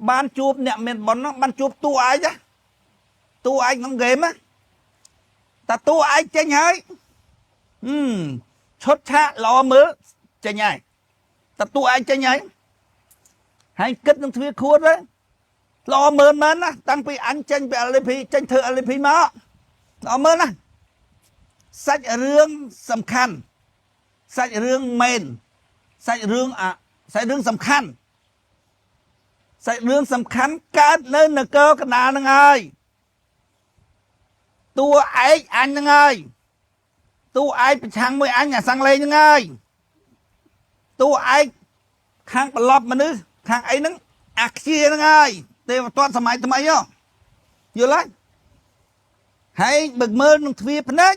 បានជួបអ្នកមានបុណ្យហ្នឹងបានជួបតួឯងណាតួឯងក្នុងហ្គេមណាតាតួឯងចេញហើយហឹមឈុតឆាកល្អមើលចេញហើយតាតួឯងចេញហើយហើយគិតនឹងទ្វារខួតទៅល្អមើលមែនណាតាំងពីអញចេញពី LP ចេញធ្វើ LP មកល្អមើលណាសាច់រឿងសំខាន់សាច់រឿងមែនសាច់រឿងអាសាច់រឿងសំខាន់សាច់រឿងសំខាន់កើតនៅនគរកណ្ដាលហ្នឹងហើយតួឯកអញហ្នឹងហើយតួឯកប្រឆាំងមួយអញអាសាំងលេងហ្នឹងហើយតួឯកខាងប្រឡប់មនុស្សខាងអីហ្នឹងអាខ្ជាហ្នឹងហើយទេវទត្តសម័យថ្មីហ៎យល់ហើយហើយបើមើលនឹងទ្វារភ្នែក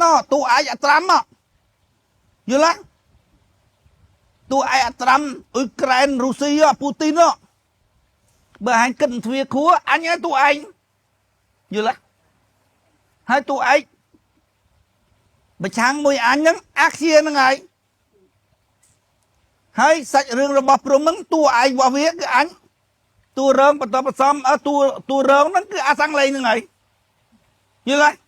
ណោតួឯកអត្រាំមកយល់ហើយតួឯកអត្រាំអ៊ុយក្រែនរុស្ស៊ីពូទីនបើអញគិតទ្វារខួរអញឲ្យតួឯងយល់ទេហើយតួឯងប្រឆាំងមួយអញហ្នឹងអាខ្ជាហ្នឹងហើយហើយសាច់រឿងរបស់ព្រំហ្នឹងតួឯងរបស់វាគឺអញតួរងបន្តបន្សំតួតួរងហ្នឹងគឺអាសាំងលេងហ្នឹងហើយយល់ទេ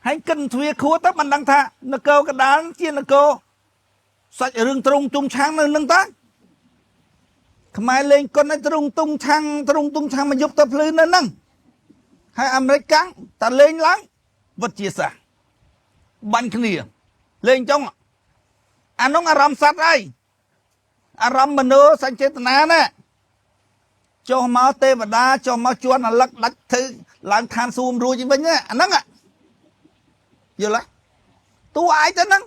ហើយគិតទ្វារខួរទៅមិនដឹងថានគរកដាលជានគរសាច់រឿងត្រង់ទុំឆាំងនៅនឹងតាខ្មែរលេងកុនឲ្យត្រង់ទុំឆាំងត្រង់ទុំឆាំងមកយប់ទៅភ្លឺនៅហ្នឹងហើយអាមេរិកកាំងតាលេងឡើងវិទ្យាសាស្ត្របាញ់គ្នាលេងចុងអានោះអារម្មណ៍សត្វហើយអារម្មណ៍មនោសញ្ចេតនាណាចុះមកទេវតាចុះមកជន់អាលឹកដាច់ធ្វើឡើងឋានសួគ៌រួចវិញអាហ្នឹងយល់ទេតួឯងទៅហ្នឹង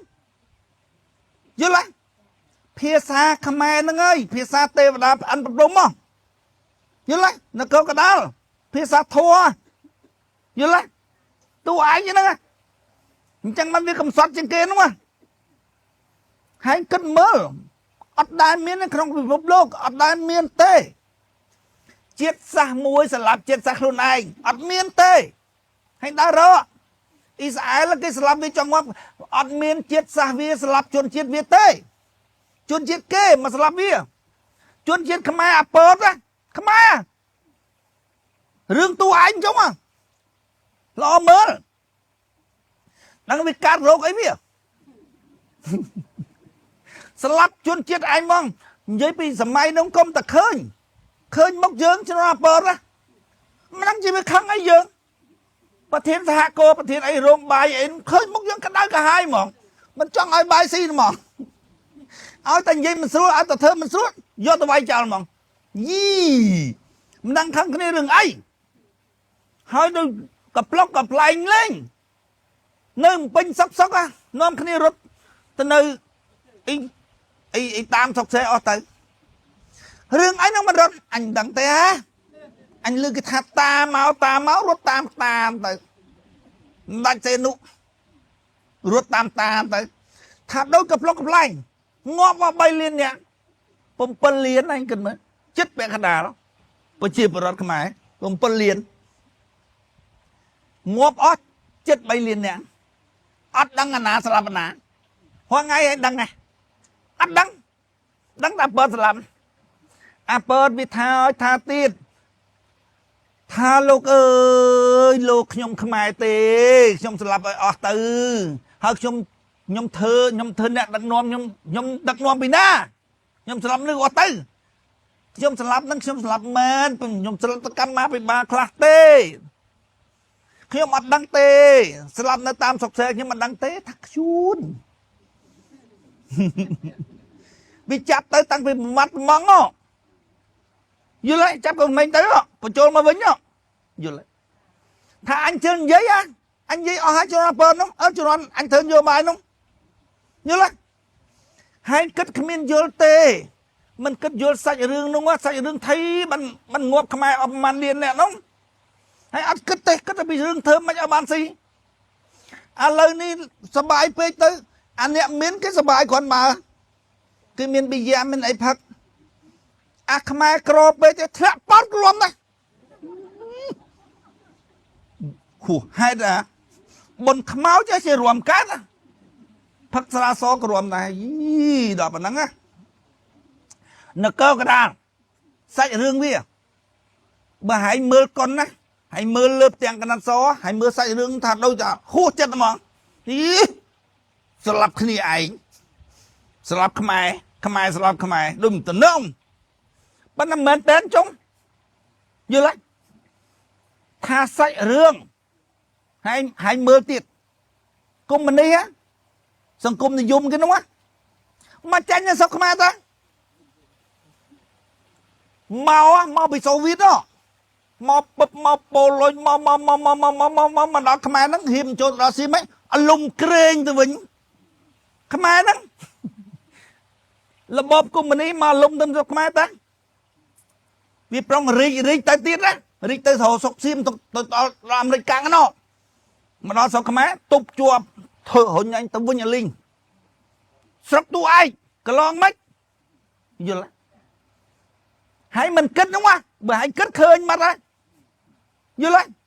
យល់ទេភាសាខ្មែរហ្នឹងហើយភាសាទេវតាប្អិនប្រព្រំមកយល់ទេនគរកដាលភាសាធัวយល់ទេតួឯងហ្នឹងអញ្ចឹងมันវាកំសត់ជាងគេហ្នឹងហើយគិតមើលអត់ដែលមាននៅក្នុងពិភពលោកអត់ដែលមានទេជាតិសាសន៍មួយសម្រាប់ជាតិសាសន៍ខ្លួនឯងអត់មានទេហើយដើររកអ៊ីស្រាអែលគេស្លាប់វាចង់ងាប់អត់មានជាតិសាសន៍វាស្លាប់ជនជាតិវាទេជនជាតិគេមកស្លាប់វាជនជាតិខ្មែរអាពតណាខ្មែររឿងតួឯងចុងល្អមើលដឹងវាកាត់រោគអីវាស្លាប់ជនជាតិឯងហ្មងនិយាយពីសម័យនោះកុំតែឃើញឃើញមុខយើងជំនាន់អាពតណាមិនដឹងជាវាខឹងអីយើងប្រធានសហគមន៍ប្រធានអីរោងបាយអីឃើញមុខយើងក្តៅក្រហាយហ្មងមិនចង់ឲ្យបាយស៊ីហ្មងឲ្យតែនិយាយមិនស្រួលឲ្យតែធ្វើមិនស្រួលយកទៅវាយចោលហ្មងយីមិនដឹងខឹងគ្នារឿងអីហើយដូចកប្លុកកប្លែងលេងនៅពេញសុកសុកនាំគ្នារត់ទៅនៅអីអីអីតាមសុកសេអស់ទៅរឿងអីហ្នឹងមិនរត់អញដឹងទេហ៎អញលើគេថាតាមមកតាមមករត់តាមតាមទៅមិនដាច់សេនុរត់តាមតាមទៅថាដូចកប្លុកកប្លែងងាប់មក3លានអ្នក7លានអញគិតមើលចិត្តពាក់កណ្ដាលប្រជាពលរដ្ឋខ្មែរ7លានងាប់អស់ចិត្ត3លានអ្នកអត់ដឹងអាណាស្លាប់អាណាហងៃឲ្យដឹងណាអត់ដឹងដឹងតែបើស្លាប់អាពតវាថាឲ្យថាទៀតថាលោកអើយលោកខ្ញុំខ្មែរទេខ្ញុំស្លាប់ឲ្យអស់ទៅហើយខ្ញុំខ្ញុំធ្វើខ្ញុំធ្វើអ្នកដឹកនាំខ្ញុំខ្ញុំដឹកនាំពីណាខ្ញុំស្លាប់នឹងអស់ទៅខ្ញុំស្លាប់នឹងខ្ញុំស្លាប់មែនខ្ញុំស្លាប់ទៅកម្មាភិបាលខ្លះទេខ្ញុំអត់ដឹងទេស្លាប់នៅតាមសុកសេខ្ញុំមិនដឹងទេថាខ្ជួនវាចាប់ទៅតាំងពីម៉ាត់ម៉ងយល់ហើយចាប់កូនមេងទៅបញ្ចូលមកវិញយល់ហើយថាអញជឿនិយាយអញនិយាយអស់ហើយជំនាន់ពើនោះអើជំនាន់អញធ្វើនយោបាយនោះយល់ហើយហើយគិតគ្មានយល់ទេមិនគិតយល់សាច់រឿងនោះសាច់រឿងថៃមិនមិនងាប់ខ្មែរអស់ប្រហែលលានអ្នកនោះហើយអត់គិតទេគិតតែពីរឿងធ្វើមិនឲ្យបានស៊ីឥឡូវនេះសបាយពេកទៅអាអ្នកមានគេសបាយគ្រាន់បើគេមានប៊ីយ៉ាមានអីផឹកអាខ្មែរក្រពេកទៅធ្លាក់ប៉ោតក្លំណាហួហេតុអាបុនខ្មោចជារួមកើតផឹកស្រាសក៏រួមដែរយីដល់ប៉ុណ្ណឹងណានគរកដាល សាច់រឿងវាបើហែងមើលកុនណាហែងមើលលើផ្ទាំងកណាត់សហែងមើលសាច់រឿងថាដូចថាហួសចិត្តហ្មងអីស្លាប់គ្នាឯងស្លាប់ខ្មែរខ្មែរស្លាប់ខ្មែរដូចមិនតំណងប៉ុន្តែមិនមែនតែចុងយល់ទេថាសាច់រឿងហែងហែងមើលទៀតកុម្មុយនីសសង្គមនិយមគេនោះណាមកចាញ់នៅស្រុកខ្មែរតាមកមកពីសូវៀតហ៎មកពឹបមកប៉ូឡូញមកមកមកមកមកមកមកមកមកដល់ខ្មែរហ្នឹងហៀមចូលដល់ស៊ីមិនអលុំក្រែងទៅវិញខ្មែរហ្នឹងរបបកុម្មុយនីសមកលុំទៅស្រុកខ្មែរតាវាប្រុងរីករីកទៅទៀតណារីកទៅរកស្រុកសៀមទៅទៅដល់អាមេរិកកាំងណោះមកដល់ស្រុកខ្មែរទប់ជាប់ធ្វើរុញអញទៅវិញអលីងស្រុកទូឯងកន្លងមិនយល់ទេហើយមិនគិតហ្នឹងវ៉ាបើហើយគិតឃើញបាត់ហើយយល់ទេ។